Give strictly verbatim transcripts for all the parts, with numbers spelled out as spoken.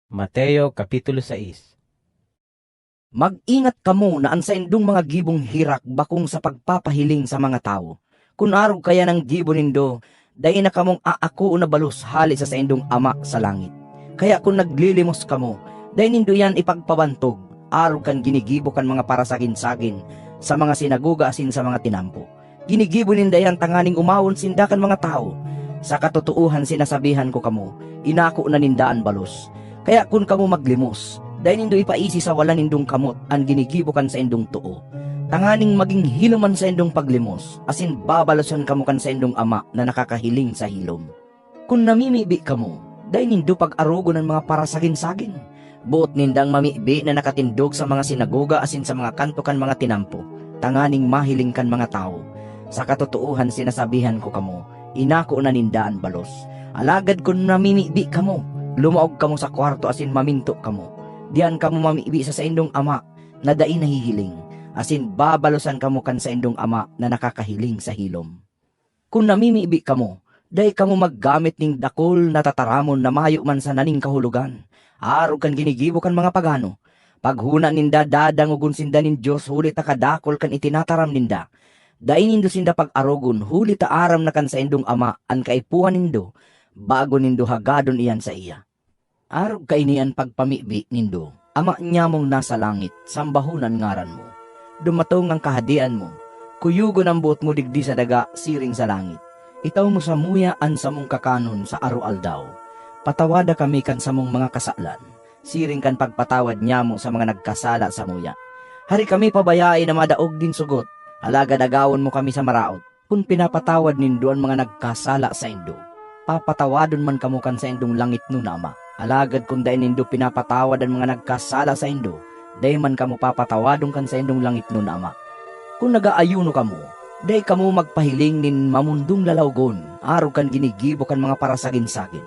Mateo Kapitulo sais. Mag-ingat kamo na an saindong mga gibong herak bakong sa pagpapahiling sa mga tawo. Kun arog kaiyan an gibo nindo, dai na kamong aakoon na balos hale sa saindong Ama sa langit. Kaya kun naglilimos kamo, dai nindo iyan ipagpabantog, arog kan ginigibo kan mga parasagin-sagin sa mga sinagoga asin sa mga tinampo. Ginigibo ninda iyan tanganing omawon sinda kan mga tawo. Sa katotoohan sinasabihan ko kamo, inako na ninda an balos. Kaya kun kamo maglimos, dai nindo ipaisi sa wala nindong kamot an ginigibo kan saindong too, tanganing magin hilom an saindong paglimos, asin babalosan kamo kan saindong Ama na nakakahiling sa hilom. Kun namimibi kamo, dai nindo pag-arogon an mga parasagin-sagin. Boot nindang mamibi na nakatindog sa mga sinagoga asin sa mga kanto kan mga tinampo, tanganing mahiling kan mga tawo. Sa katotoohan sinasabihan ko kamo, inako na ninda an balos. Alagad kun namimibi kamo, lumaog kamo sa kwarto asin maminto kamo. Diyan kamo mamibi sa saindong Ama na dai nahihiling, asin babalosan kamo kan saindong Ama na nakakahiling sa hilom. Kun namimibi kamo, dai kamo maggamit nin dakul na tataramon na mayo man sana nin kahulogan, arog kan ginigibo kan mga pagano. Paghona ninda, dadangogon sinda nin Dios huli ta kadakul kan itinataram ninda. Dai nindo sinda pag-arogon, huli ta aram na kan saindong Ama an kaipuhan nindo, bago nindo hagadon iyan saiya. Arog kaini an pagpamibi nindo, Ama nyamong nasa langit, sambahon an ngaran mo. Dumatong an Kahadean mo. Kuyogon an boot mo digdi sa daga, siring sa langit. Itaw mo samuya an samong kakanon sa aroaldaw. Patawada kami kan samong mga kasalan, siring kan pagpatawad nyamo sa mga nagkasala samuya. Hari kami pabayae na madaog nin sugot, alagad agawon mo kami sa maraot. Kun pinapatawad nindo an mga nagkasala saindo, papatawadon man kamo kan saindong langitnon na Ama. Alagad kun dai nindo pinapatawad an mga nagkasala saindo, dai man kamo papatawadon kan saindong langitnon na Ama. Kun nag-aayuno kamo, dai kamo magpahiling nin mamundong lalawgon, arog kan ginigibo kan mga parasagin-sagin.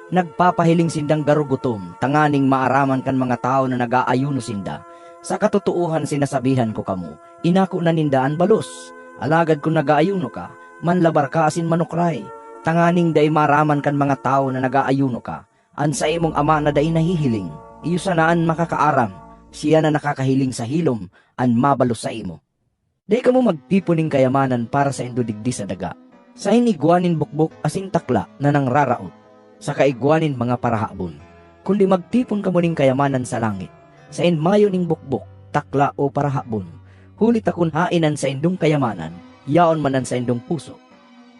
Nagpapahiling sindang garo-gutom tanganing maaraman kan mga tawo na nag-aayuno sinda. Sa katotoohan sinasabihan ko kamo, inako na ninda an balos. Alagad kun nag-aayuno ka, manlabar ka asin manukray, tanganing dai maaraman kan mga tawo na nag-aayuno ka. An saimong Ama na dai nahihiling, iyo sana an makakaaram, siya na nakakahiling sa hilom an mabalos saimo. Dai kamo magtipon nin kayamanan para saindo digdi sa daga, saen igwa nin bukbok asin takla na nangraraot, saka igwa nin mga parahabon. Kundi magtipon kamo nin kayamanan sa langit, saen mayo nin bukbok, takla o parahabon, huli ta kun haen an saindong kayamanan, yaon man an saindong puso.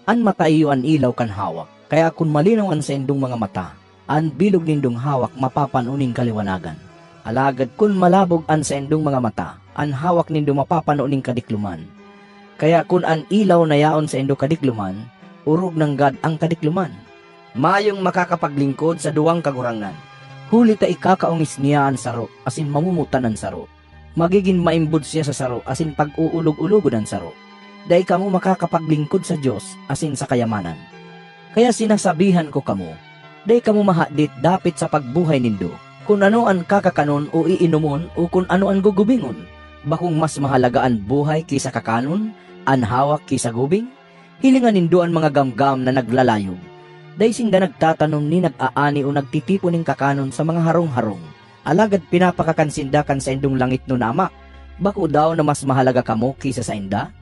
An mata iyo an ilaw kan hawak, kaya kun malinaw an saindong mga mata, an bilog nindong hawak mapapano nin kaliwanagan. Alagad kun malabog an saindong mga mata, an hawak nindo mapapano nin kadikloman. Kaya kun an ilaw na yaon saindo kadikloman, orog nanggad an kadikloman. Mayong makakapaglingkod sa duwang kagurangnan, huli ta ikakaongis niya an saro asin mamomotan an saro. Magigin maimbod siya sa saro asin pag-uulog-ulogon an saro. Dai kamo makakapaglingkod sa Dios asin sa kayamanan. Kaya sinasabihan ko kamo, dai kamo mahadit dapit sa pagbuhay nindo, kun ano an kakakanon o iinomon o kun ano an gugubingon. Bakong mas mahalaga an buhay ki sa kakanon, an hawak ki sa gubing? Hilinga nindo an mga gamgam na naglalayog. Dai sinda nagtatanom ni nag-aani o nagtitipon nin kakanon sa mga harong-harong, alagad pinapakakan sinda kan saindong langitnon na Ama. Bako daw na mas mahalaga kamo ki sa sainda?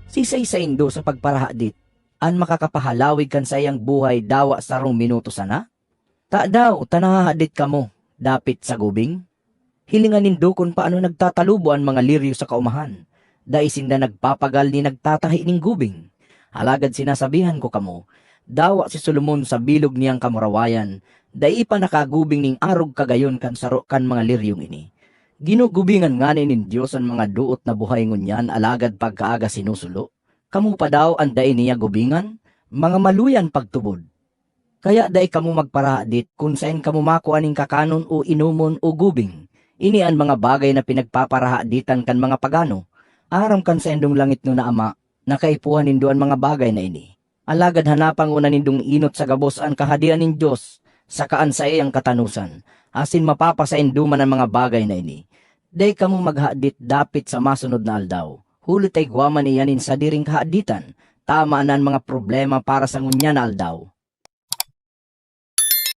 Sisay saindo sa pagparahadit an makakapahalawig kan saiyang buhay dawa sarong minuto sana? Tadaw ta nahahadit kamo dapit sa gubing? Hilinga nindo kun paano nagtatalubo an mga liryo sa kaumahan. Dai sinda nagpapagal ni nagtatahi nin gubing. Alagad sinasabihan ko kamo, dawa si Solomon sa bilog niyang kamurawayan, dai pa nakagubing nin arog kagayon kan saro kan mga liryong ini. Ginugubingan ngani nin Dios an mga doot na buhay ngunyan, alagad pagkaaga sinusulo. Kamo pa daw an dai niya gubingan? Mga maluyan pagtubod! Kaya dai kamo magparahadit kun saen kamo makua nin kakanon o inomon o gubing. Ini an mga bagay na pinagpaparahaditan kan mga pagano. Aram kan saindong langitnon na Ama na kaipuhan nindo an mga bagay na ini. Alagad hanapa ngona nindong enot sa gabos an Kahadean nin Dios saka an saiyang katanosan, asin mapapasaindo man an mga bagay na ini. Dai kamo maghadit dapit sa masunod na aldaw, huli ta igwa man iyan nin sadiring kahaditan. Tama na an mga problema para sa ngunyan na aldaw.